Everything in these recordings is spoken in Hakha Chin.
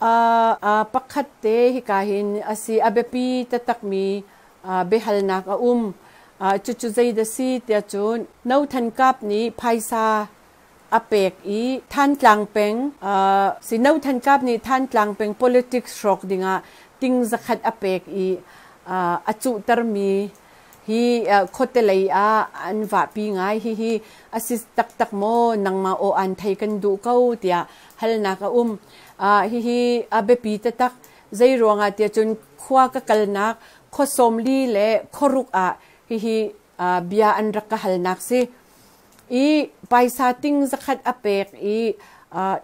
Pakhat te hika hin a si a biapi taktakmi biahalnak a um. Cucu zeidah si tiah cun No Than Kap nih phaisa a pek i Thantlang peng si No Than Kap nih Thantlang peng politics hrawk dingah ting zakhat a pek i a cuhtermi hi khuate lei ah an vahpi ngai. Hihi a si taktak maw, nangmah aw aan thei kan duh ko tiah halnak a um. Hihi a biapi taktak. Zei ruangah tiah cun khua ka kalnak khua 40 le khuaruk ah hihi bia an rak ka halnak si. I paisa ting zakhat a pek i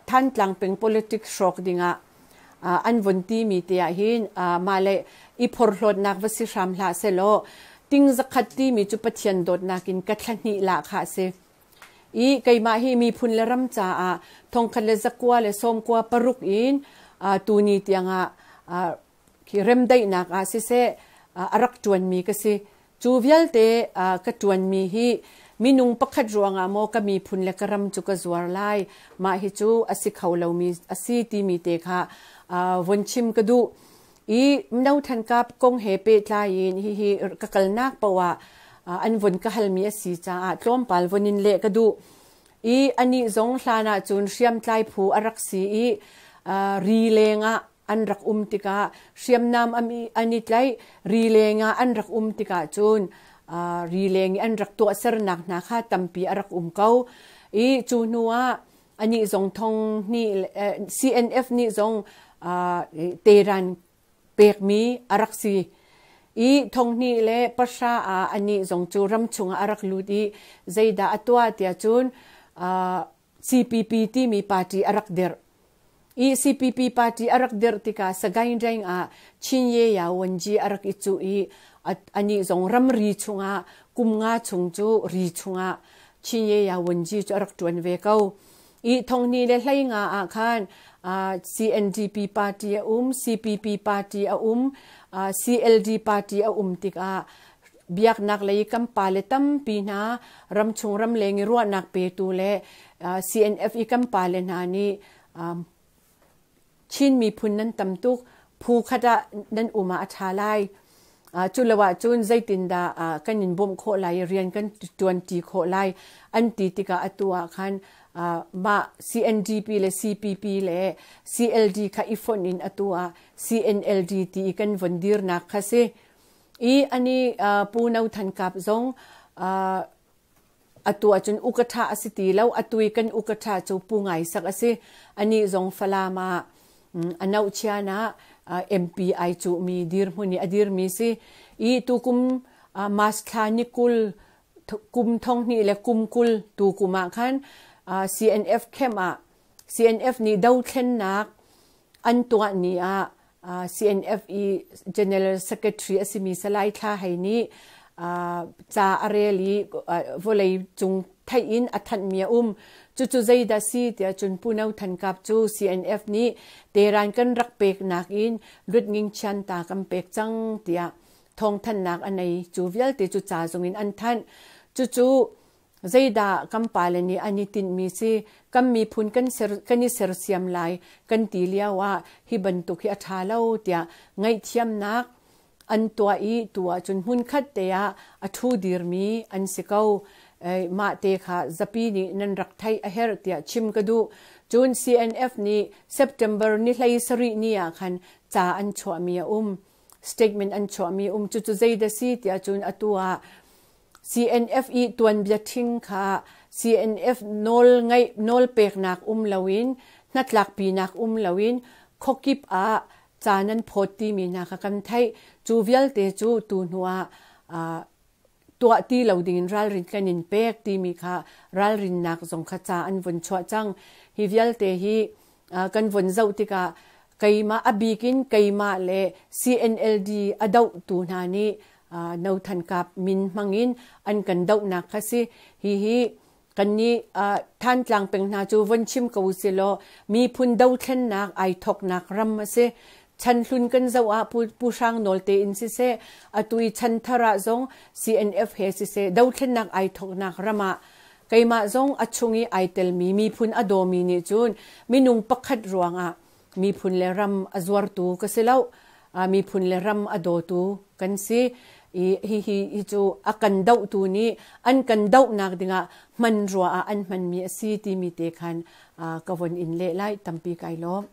Thantlang peng politics hrawk dingah an vun timi te ah hin mah le i phorhlawtnak va si hram hlah sehlaw ting zakhat timi cu Pathian dawtnak in ka thla hnih lah kha a si. I keimah hi miphun le ram caah 1996 in tuni tiangah khi remdaihnak ah siseh a rak ṭuanmi ka si. Cu vialte ka ṭuanmi hi minung pakhat ruangah maw ka miphun le ka ram cu ka zuar lai, mah hi cu a si kho lomi a si timi te kha vun chim ka duh. I No Than Kap kong he pehtlai in hihi ka kalnak paoh ah an vun ka halmi a si caah tlawmpal vun in leh ka duh. I anih zong hlan ah cun hriamtlai phu a rak si i ri lengah an rak um tikah hriamnam an i tlaih, ri lengah an rak um tikah cun ri leng i an rak tuahsernak hna kha tampi a rak um ko. I cu hnu ah anih zong thong nih CNF nih zong teran pekmi a rak si. I 2010 ah anih zong cu ram chungah a rak lut i zeidah a tuah tiah cun CPP timi party a rak dirh. I CPP party a rak dirh tikah Sagaing Daing ah Chin Ye Ya Wanji a rak i cuh i anih zong ramri chungah kum nga chung cu ri chungah Chin Ye Ya Wanji cu a rak ṭuan ve ko. I 2015 ah khan CNDP party a um, CPP party a um, CLD party a um tikah biaknak lei kan pale tampi hna ramchung ramleng i ruahnak petu le CNF i kan pale hna nih Chin miphun nan tam tuk, phu khat ah nan um ah a ṭha lai. Cu lo ahcun zeitindah kan in bawmh khawh lai i rian kan ṭuanṭi khawh lai an ti tikah atu ah khan mah CNDP le CPP le CLD kha i fonh in atu ah CNLD ti i kan von dirnak kha si. I ani Pu No Than Kap zong atu ahcun ukaṭha a si ti lo. Atu i kan ukaṭha cu Pu Ngai Sak a si. Anih zong Falam ah a nohchian ah MP ai cuhmi dirhmun i a dirmi si. I tukum March thla ni 20 kum 2020 tukum ah khan CNF camp ah CNF nih dothlennak an tuah ni ah CNF i General Secretary a simi Salai Thla Hei nih ca a rel i vawlei cung theih in a thanhmi a um. Cucu zeidah si tiah cun Pu No Than Kap cu CNF nih teran kan rak peknak in Lutnging Chianta kan pek cang tiah thawngthanhnak a nei. Cu vialte cu ca zong in an thanh. Cucu Zeidah kan pale nih an i tinhmi si? Kan miphun kan, ser, kan i sersiam lai kan ti lio ah hi bantuk hi a ṭha lo tiah ngaihthiamnak an tuah i tu ahcun hmunkhat te ah a ṭhu dirmi an si ko. Mah te kha zapi nih nan rak theih a herh tiah chim ka duh. Cun CNF nih September ni 17 ni ah khan ca an chuahmi a um. Statement an chuahmi um. Cucu zeidah si tiah cun atu ah CNF i tuanbia ṭhing kha CNF nawl ngeih nawlpeknak um loin hnatlakpinak um loin khuakip ah ca nan phawt timi hna kha kan theih. Cu vialte cu tu hnu ah tuah ti lo dingin ralrin kan in pek timi kha ralrinnak zong kha ca an vun chuah cang. Hi vialte hi kan vun zoh tikah keimah a bik in keimah le CNLD a dohtu hna nih No Than Kap min hmangin an kan dohnak kha si. Hihi kannih Thantlang peng hna cu von chim ko usilaw miphun dothlennak ai thoknak ram a si. Chan hlun kan zoh ah Pu Hrang Nawl tein siseh, atu i chan thar ah zong CNF he siseh dothlennak ai thoknak ram ah keimah zong a chung i ai telmi miphun a dawmi nih cun minung pakhat ruangah Miphun le ram a zuartu ka si lo. Miphun le ram a dawtu kan si. I hihi hi cu a kan dohtu nih an kan dohnak dingah hman rua ah an hmanmi a si timi te khan ka von in leh lai. Tampi kai lawm.